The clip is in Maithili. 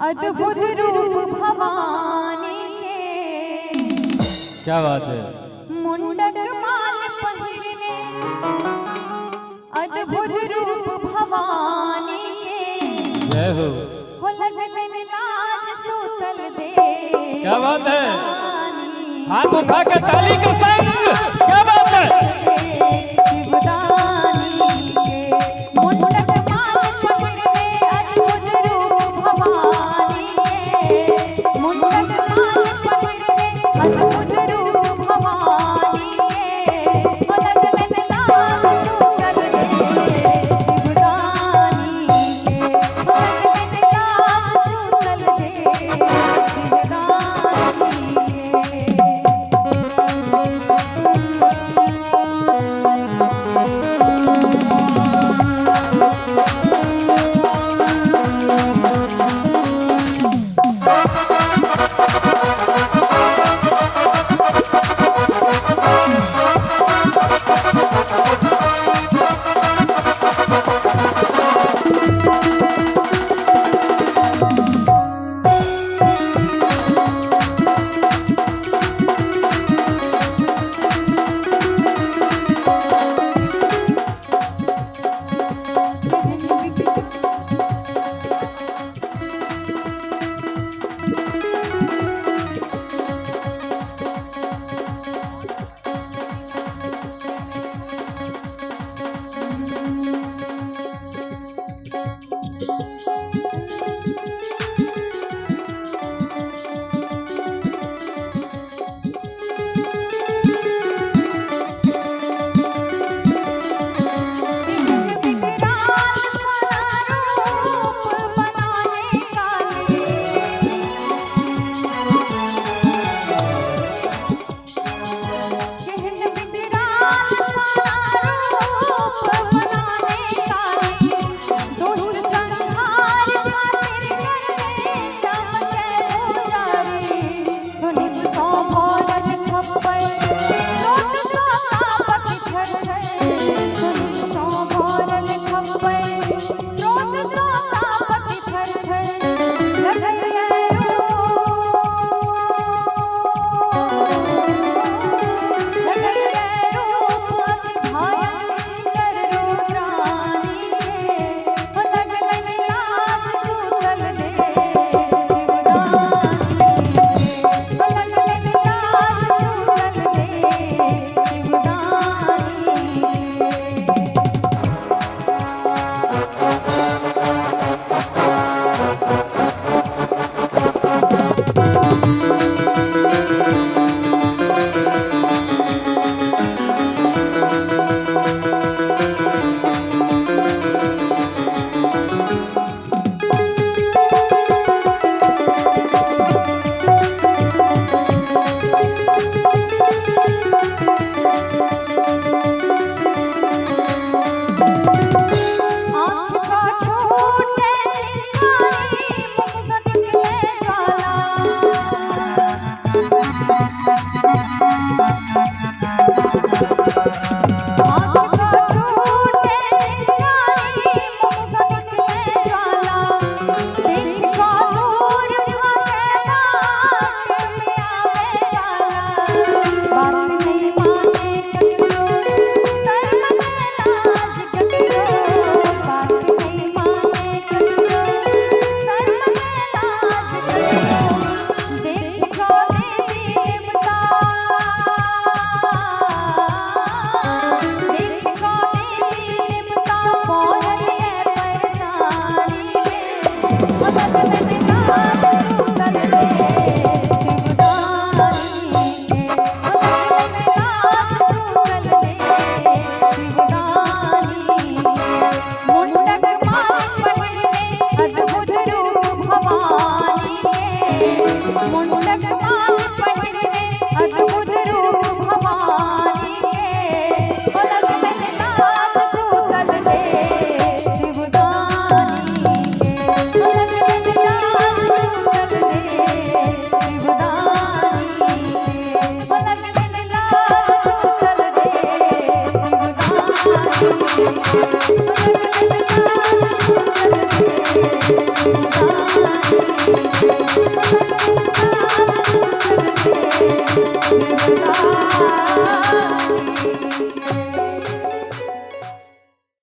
अद्भुत रूप भवानी के। क्या बात है। मुंडक माल पहिरने अद्भुत रूप भवानी के। जय हो। हो लगन लाज सूतल दे। क्या बात है। हाथ उठा के ताली के संग, क्या बात है। शिवदानी के मुंडक माल पहिरने अद्भुत रूप भवानी के। मुंडक माल पहिरने अद्भुत रूप भवानी के। हो लगन लाज सूतल दे शिवदानी के। हो लगन लाज सूतल दे शिवदानी के। विकराल सा रूप बनाने काली। केहन विकराल सा रूप बनाने काली। दुष्ट संहार खातिर करने चमके पुजारी। सुनिब सो भोरन खप्पर लोट सो कापत थर थर। सुनिब सो भोरन खप्पर लोट सो कापत थर थर। लगै रूप अति भयंकर रुद्रानी के। हो लगन लाज सूतल दे शिवदानी के। हो लगन लाज सूतल दे शिवदानी के। आँख सा छोटे चिंगारी मुख सा निकले ज्वाला। आँख सा छोटे चिंगारी मुख सा निकले ज्वाला। देख का दूर भागे बाट में आवे वाला। बात नहीं माने ककरो शर्म में लाज ककरो। बात नहीं माने ककरो शर्म में लाज ककरो। देख को देवी देवता, देख को देवी देवता पौधर है परेशानी में। हो लगन लाज सूतल दे शिवदानी के। हो लगन लाज सूतल दे शिवदानी के। मुंडक माल पहिरने अद्भुत रूप भवानी के। मुंडक माल पहिरने अद्भुत रूप भवानी के। हो लगन लाज सूतल दे शिवदानी के। हो लगन लाज सूतल दे शिवदानी के। हो लगन लाज सूतल दे शिवदानी के। हो लगन लाज सूतल दे शिवदानी के।